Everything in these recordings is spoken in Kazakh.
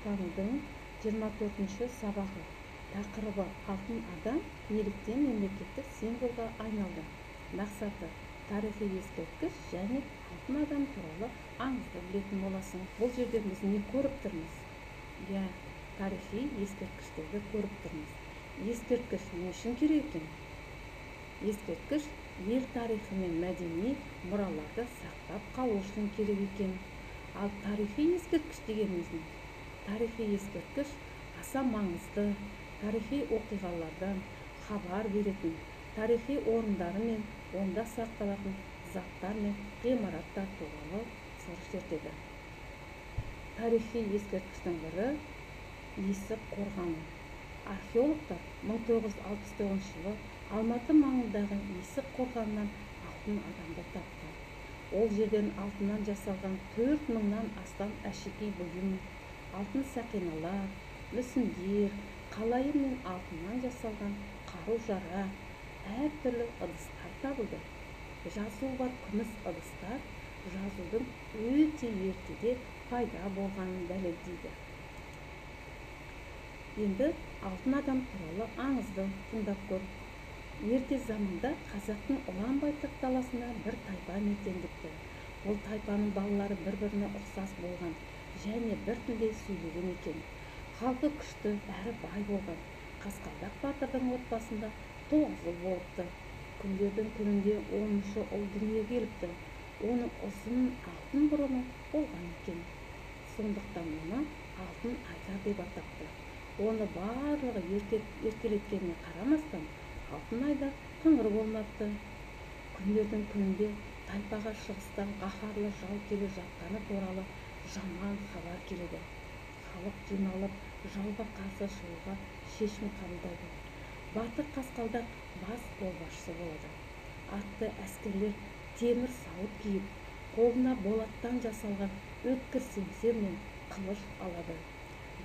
Тарихтанудың 24-ші сабағы. Тақырыбы: алтын адам неліктен мемлекеттік символға айналды? Мақсаты: тарихи ескерткіш және алтын адам туралы аңызды білетін боласың. Бұл жерде біз не көріп тұрмыз? Иә, тарихи ескерткіштерді көріп тұрмыз. Ескерткіш не үшін керек екен? Ескерткіш ел тарихы мен мәдени мұраларды сақтап қалу үшін керек екен. Ал тарихи ескерткіш дегеніміз не? Тарихи ескерткіш аса маңызды тарихи оқиғалардан хабар беретін тарихи орындары мен онда сақталатын заттар мен ғимараттар туралы сыр шертеді. Тарихи ескерткіштің бірі — Есік қорғаны. Археологтар 1969 жылы Алматы маңындағы Есік қорғанынан алтын адамды тапты. Ол жерден алтыннан жасалған 4000-нан астам әшекей бұйым, алтын сақиналар, мүсіндер, қалайы мен алтыннан жасалған қару-жарақ, әртүрлі ыдыстар табылды. Жазуы бар күміс ыдыстар жазудың өте ертеде пайда болғанын дәлелдейді. Енді алтын адам туралы аңызды тыңдап көр. Ерте заманда қазақтың ұлан-байтақ даласында бір тайпа мекендепті. Бұл тайпаның балалары бір-біріне ұқсас болған және бір тілде сөйлеген екен. Халқы күшті әрі бай болған. Қасқалдақ батырдың отбасында 9 ұл болыпты. Күндердің күнінде 10-шы ұл дүниеге келіпті. Оның ұзын алтын бұрымы болған екен. Сондықтан оны Алтын Айдар деп атапты. Оны барлығы еркелеткеніне қарамастан, Алтын Айдар қыңыр болмапты. Күндердің күнінде тайпаға шығыстан қаһарлы жау келе жатқаны туралы жаман хабар келеді. Халық жиналып, жауға қарсы шығуға шешім қабылдайды. Батыр Қасқалдақ бас қолбасшы болады. Атты әскерлер темір сауыт киіп, қолына болаттан жасалған өткір семсер мен қылыш алады.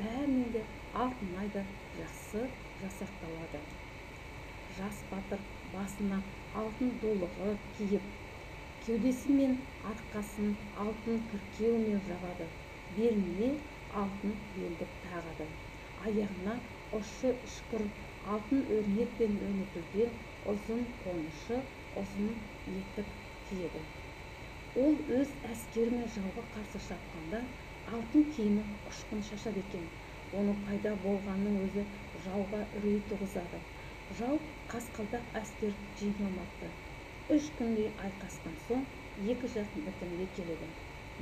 Бәрінен де Алтын Айдар жақсы жасақталады. Жас батыр басына алтын дулыға киіп, кеудесі мен арқасын алтын кіркеумен жабады, беліне алтын белдік тағады. Аяғына ұшы үшкір алтын өрнекпен өрнектелген ұзын қонышы ұзын етік киеді. Ол өз әскерімен жауға қарсы шапқанда алтын киімі ұшқын шашады екен. Оның пайда болғанының өзі жауға үрей туғызады. Жау қасқалдақ әскер жеңе алмапты. 3 күндей айқасқан соң екі жақ бітімге келеді.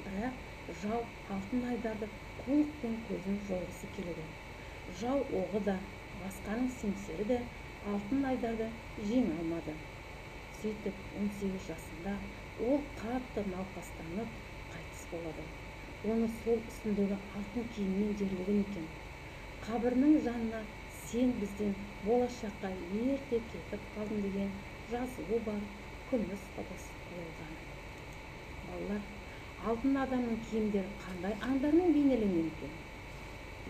Бірақ жау Алтын Айдарды қулықпен көзін жойғысы келеді. Жау оғы да, басқаның семсері де Алтын Айдарды жеңе алмады. Сөйтіп 18 жасында ол қатты науқастанып қайтыс болады. Оны сол үстіндегі алтын киіммен жерлеген екен. Қабірінің жанына «Сен бізден болашаққа ерте кетіп қалдың» деген жазуы бар күміс ыдыс қойылған. Балалар, алтын адамның киімдері қандай аңдармен бейнеленген екен?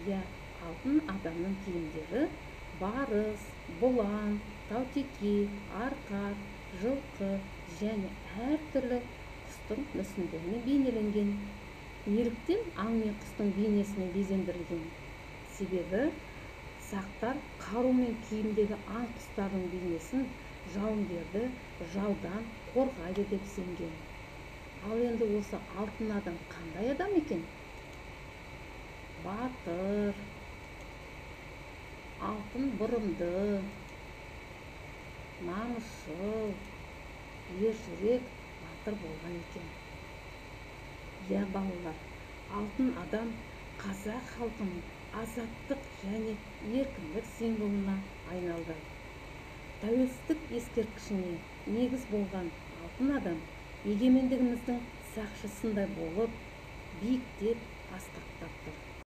Иә, алтын адамның киімдері барыс, бұлан, таутеке, арқар, жылқы және әртүрлі құстың мүсіндерімен бейнеленген. Неліктен аң мен құстың бейнесімен безендірілген? Себебі сақтар қару мен киімдегі аң құстардың бейнесін жауынгерді жаудан қорғайды деп сенген. Ал енді осы алтын адам қандай адам екен? Батыр, алтын бұрымды, намысшыл, ержүрек батыр болған екен. Иә, балалар, алтын адам қазақ халқының азаттық және еркіндік символына айналды. Тәуелсіздік ескерткішіне негіз болған алтын адам егемендігіміздің сақшысындай болып, биіктеп асқақтап тұр.